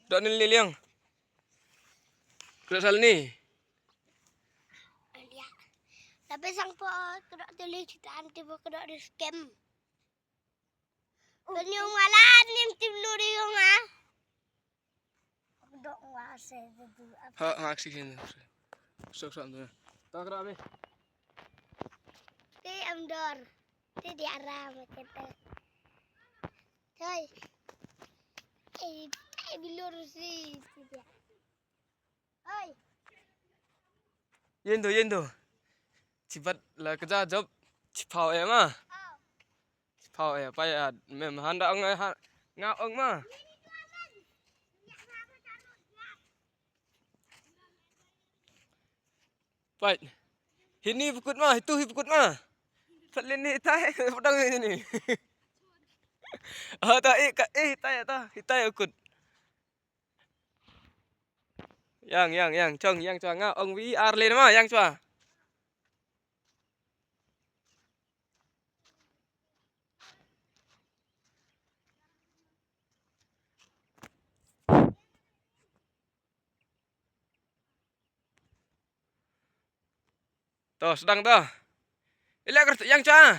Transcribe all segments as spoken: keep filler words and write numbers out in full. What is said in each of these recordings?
Dok ni liang. Kena sal ni. Alia. Tapi sang po kena tulis kita anti po kena di scam. Penyung malan nim tim lu di yung ah. Dok ngwa se tu. Ha, ha, oxygen. Sok sok tu. Tak kena habis. Te am dor. Te di aram kita. Hoi. Eh, eh, bilur si, si dia. Hoi. Yen tu, yen tu. Chibat la kerja job. Chipau eh ma. Chipau eh, pa ya, mem handa ong eh, ha, nga ong ma. Pait. Hini bukut ma, hitu hi bukut ma. Pat lin ni tai, padang ni ni. Ah, ta eh, ka eh, tai ta, hitai ukut. Yang, yang, yang, chong, yang chwa nga, ong wi ar lin ma, yang chwa. To, sdang to. Ile ker yang cha.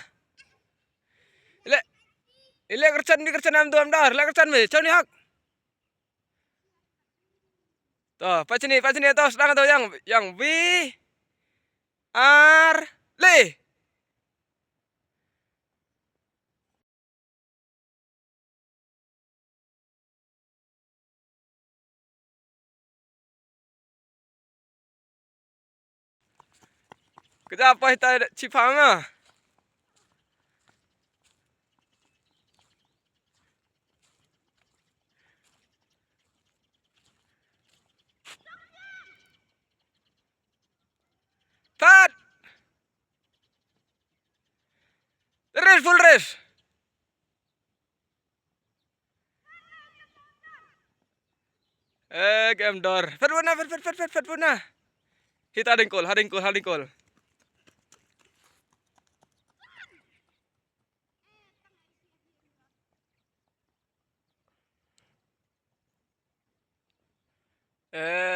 Ile, ile kerchan ni kerchan am tu am dar. Ile kerchan me, chau ni hak. To, pachini, pachini to, sdang to yang, yang wi ar le. Kejap, apa kita ada chipang ah. Pat. Rest, full rest. Eh, kem dor. Fet buna, fet, fet, fet, fet, fet buna. Hita dengkol, ha dengkol, ha dengkol. Eh.